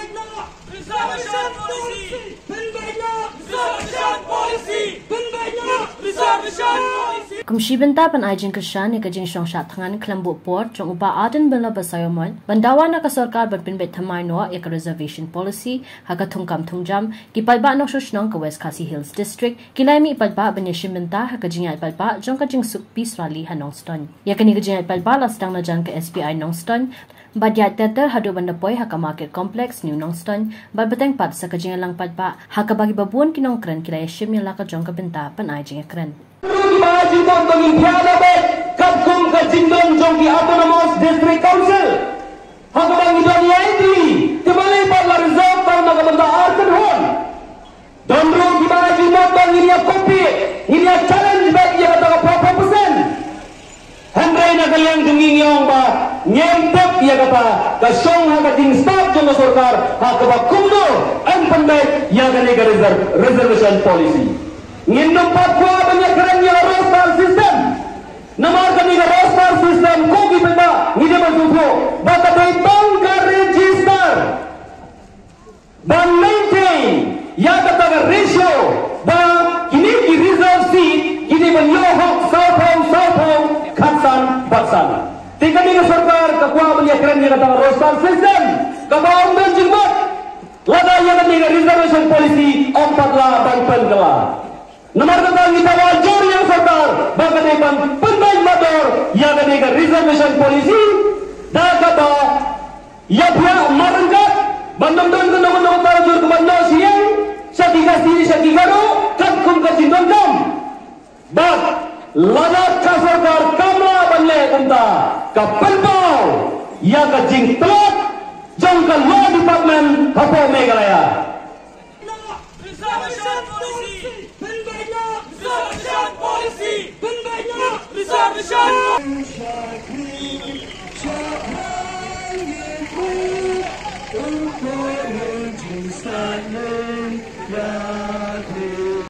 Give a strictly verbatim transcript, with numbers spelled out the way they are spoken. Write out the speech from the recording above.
Reservation policy! Pynbeit noh! Reservation policy! Pynbeit noh! Reservation policy! Kum shi bynta ban ai jingkyrshan ïa ka jingshong shad thngan khlem buh por jong u Bah Ardent Miller Basaiawmoit ban dawa na ka sorkar ban pynbeit thymmai noh ïa ka reservation policy ha ka thungkam thungjam, ki paidbah nongshong shnong ka West Khasi Hills District ki la ïa mih paidbah ban ïashim bynta ha ka jingïaid paidbah jong ka jingsuk Peace Rally ha Nongstoiñ. Ïa kane ka jingïaid paidbah la sdang na jan ka S B I Nongstoiñ bad ïaid ter ter haduh ban da poi ha ka Market Complex New Nongstoiñ bad bteng pat sa ka jingïalang paidbah ha kaba kiba bun ki nongkren ki la ïashim ïa la ka jong ka bynta ban ai jingïakren. Ruh kiba ai jingmut ba ngin thiah na beit katkum ka jingdon jong ki Autonomous District Council ha kaba ngi don ïa ki, te balei pat la reserve tang na ka bynta ar kynhun. Don ruh kiba ai jingmut ba ngin ïa compete, ngin ïa challenge beit ïa kata ka four percent. Hynrei na ka liang jong ngi ngi ong ba ngim tip ïa kata ka shong ha ka jingstad jong ka sorkar ha kaba kumno yn pynbeit ïa kane ka reserve, reservation policy. Ngim pat kwah ban ïakren ïa ka roster system. Namar kane ka roster system ko ki paidbah ngi dei ban sngewthuh ba ka dei tang ka register ban maintain ïa kata ka ratio ba kine ki reserve seat ki dei ban ïoh hok sawphew sawphew khatsan bad san. Te kane ka sorkar ka kwah ban ïakren ïa kata ka roster system kaba ym don jingmut lada ïa kane ka reservation policy ym pat lah ban pynkylla. Namar kata ngi dawa jur ïa ka sorkar ba ka dei ban pynbeit matdor ïa kane ka reservation policy da kaba ïa phi ïa mar ryngkat ban ym don kano kano ka tarjur kaba noh sha ïing sha ki Khasi sha ki Garo katkum ka jingdonkam. Bad lada ka sorkar kam lah ban leh kumta ka pynpaw ïa ka jingtlot jong ka Law Department hapoh Meghalaya. Reservation policy! Pynbeit noh! Reservation policy! Pynbeit noh! Reservation!